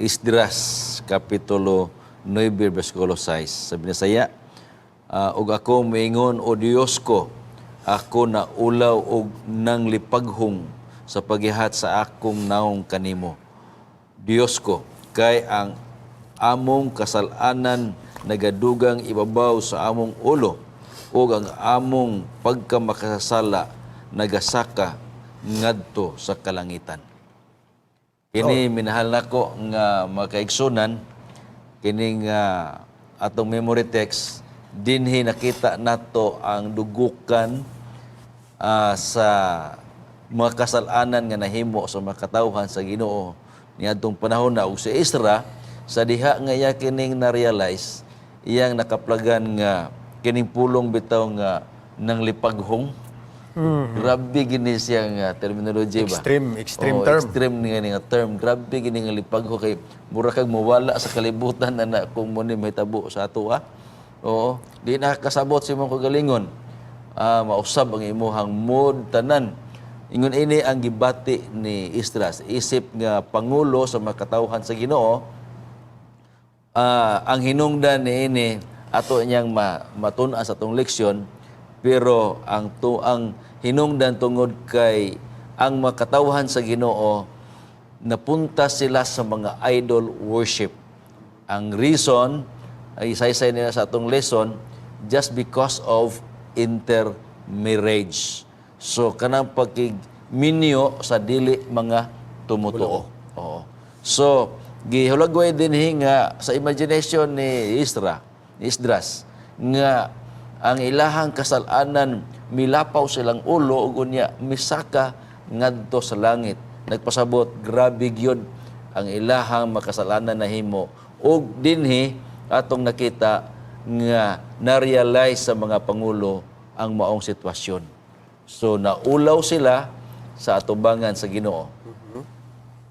Esdras kapitulo 9 bersikulo 6. Sa Binisaya, "Ug ako moingon, o Dios ko, ako naulaw og nang lipaghong sa pagihat sa akong naong kanimo. Dios ko, kay ang among kasalanan nagadugang ibabaw sa among ulo ug ang among pagkamakasasala nagasaka ngadto sa kalangitan." Kini, minahal nako nga makaigsunan, kining atong memory text, dinhi nakita nato ang dugukan sa mga kasalanan nga nahimo sa mga katawhan sa Ginoo niadtong panahon na. Ug si Ezra, sa diha nga iya kining na-realize, iyang nakaplagan nga kining pulong bitaw nga nang lipaghong. Grabe gini siya nga terminology ba? Extreme, extreme Oo, term. Extreme nga ni nga term. Grabe gini nga lipagho kay mura kag mawala sa kalibutan na kung mo ni mahitabo sa ato ah. Oo, di na kasabot sa imong kagalingon. Mausab ang imuhang mood tanan. Ingon ini ang gibati ni Esdras isip nga pangulo sa mga katawhan sa Ginoo. Ang hinungdan niini ato niyang matun-an sa atong leksyon, pero ang hinungdan tungod kay ang makatawhan sa Ginoo napunta sila sa mga idol worship. Ang reason ay isaysay nila sa atong lesson, just because of intermarriage. So kanang pagkigminyo sa dili mga tumutuo. Oo. So gihulagway dinhi nga sa imagination ni Isra, ni Esdras, nga ang ilahang kasalanan milapaw silang ulo ug unya misaka ngadto sa langit. Nagpasabot grabe gyud ang ilahang makasalanan nahimo, ug dinhi atong nakita nga na-realize sa mga pangulo ang maong sitwasyon. So naulaw sila sa atubangan sa Ginoo.